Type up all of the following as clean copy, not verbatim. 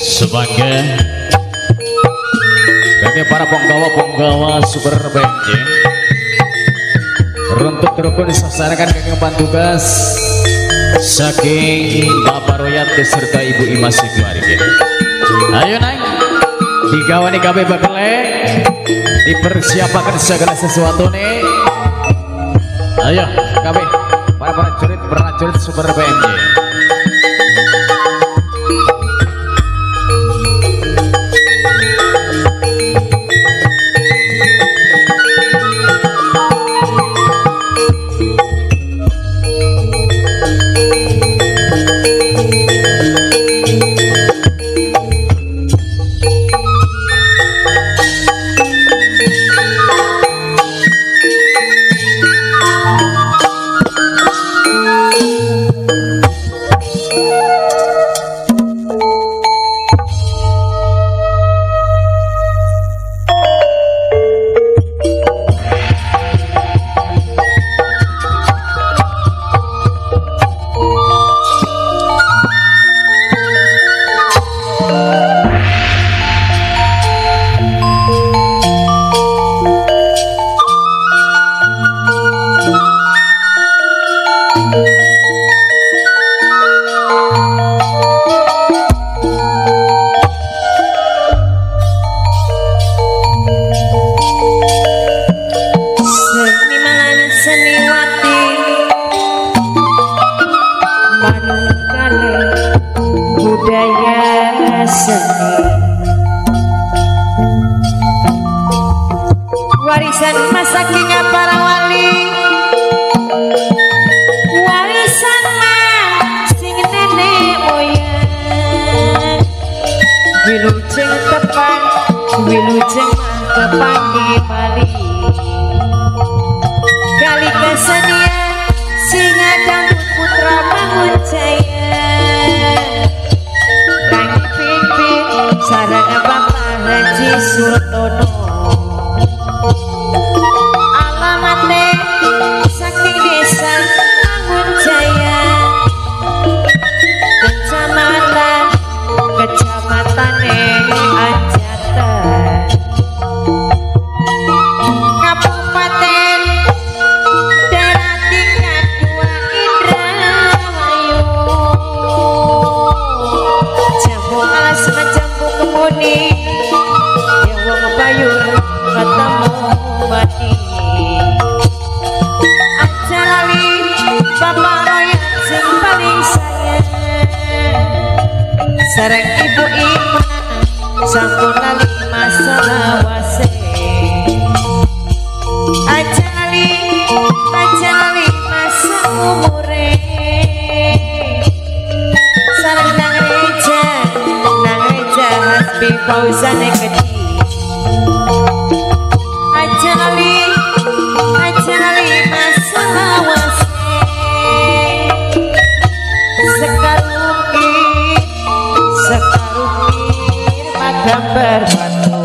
Sebagai bagi para penggawa-penggawa Super BMJ untuk rukun disaksanakan kagem pantugas saking Bapak Royat beserta Ibu Imas keluarga. Ayo naik digawani kabeh bakale dipersiapkan segala sesuatu nih. Ayo kabeh para prajurit Super BMJ. Budaya seni warisan masakinya para wali, warisan sing nenek moyang, wilujeng tepang wilujeng kepangi bali kali kesenian singa dangdut putra Bangun Jaya. Sarang Bapak Haji Surtono alamatnya saking desa Bangun Jaya, kecamatan kecamatane Anjatan, kabupaten daerah tingkat 2 Indramayu. Jambu alas macam kemuni ya wong bayur ketemu mati. Aja lali Bapak Royat sing paling sayang sareng Ibu Ima sampun lali masa lawase. Aja lali masa umure sareng nang reja nang reja Hasbi Fauzan kecil. Aja lali masa lawase sekarukir magambar batu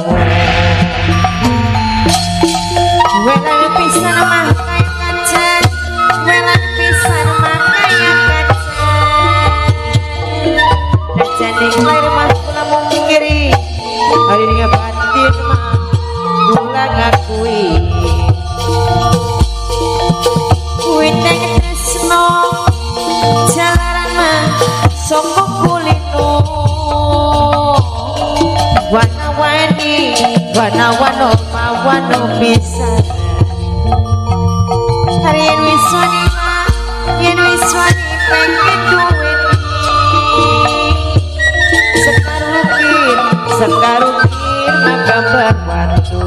welang pisan mah kaya kaca, welang pisan mah kaya kaca. Jane lahir mah kula mung ngiri, hari ini batin mah kula ngakui. Witeng tresno jalaran mah saka kulino, wana-wani wana-wano mawano pisan. Hari yen wiswani mah yen wiswani pengen duweni sekarukir magambar watu.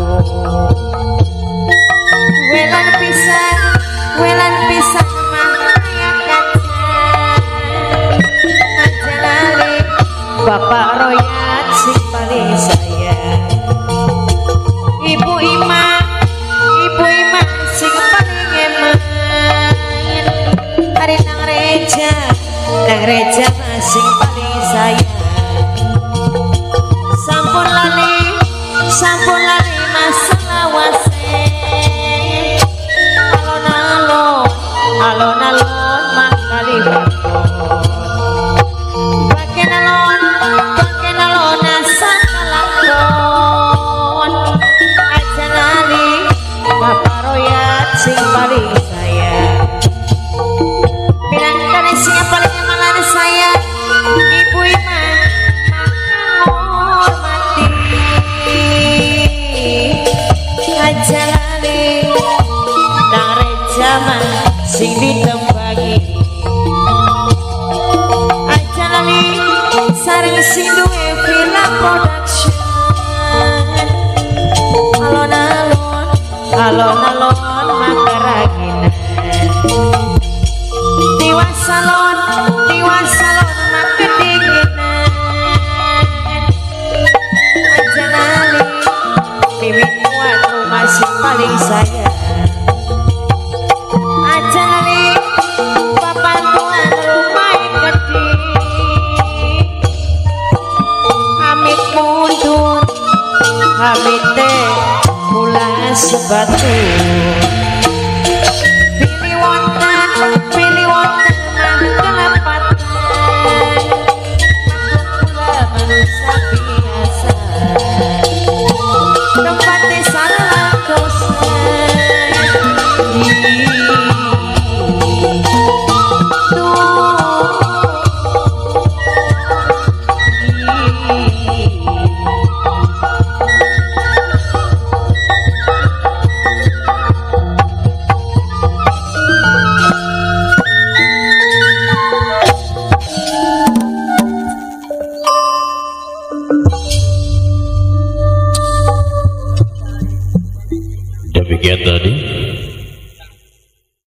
Welang pisan mah kaya kaca. Aja lali Bapak Royat sing paling sayang, Ibu Ima sing paling eman. Hari nang reja sing paling sayang. Sampun lali masa lawase. Alon-alon alon-alon mah kali waktu. Baken alon Sareng sing duwe Villa Production. Alon-alon, alon-alon makaraginan. Tiwas salon, tiwas salon makedinginan. Aja lali, mimin tuan rumah sing paling sayang. Aja lali, papan tuan rumah gede. Amit mundur, amit teh pulang sebatur.